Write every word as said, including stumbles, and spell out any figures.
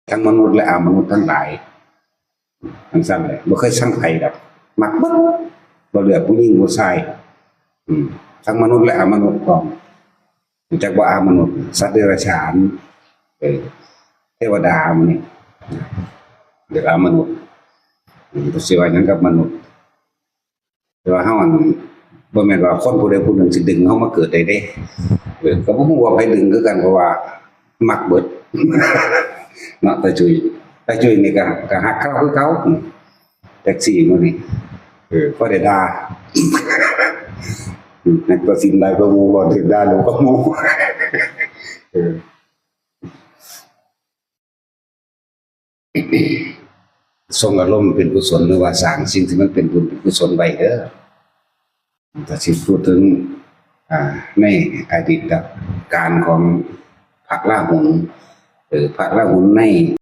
ทั้งมนุษย์และอมนุษย์ทั้งหลาย ทั้งสั้นเลยบ่เคยสั่งใครดอก มักเบิด บ่เลือกผู้หญิงผู้ชาย อืม ทั้งมนุษย์และอมนุษย์พร้อม จักว่าอมนุษย์ สัตว์เดรัจฉาน เออ เทวดามันนี่ เรียกอมนุษย์ อืม สิว่าหยังกับมนุษย์ แต่ว่าเฮาอัน บ่แม่นว่าคนผู้ใดผู้หนึ่งสิดึงเฮามาเกิดได้เด้ เออ ก็บ่ฮู้ว่าไผดึงคือกัน เพราะว่ามักเบิด เนาะ ตาจุ้ย ตาจุ้ยนี่ก็ ก็ฮักเขาคือเขา แท็กซี่มื้อนี้ เออ พอได้ด่า อืม นักตัดสินหลายกว่าหมู่ บ่ถืกด่าหลายกว่าหมู่ เออ ส่งอารมณ์เป็นกุศล หรือว่าสร้างสิ่งที่มันเป็นบุญเป็นกุศลไว้เด้อ ถ้าสิพูดถึง อ่า ในอดีตการของพระราหุล เออ พระราหุลใน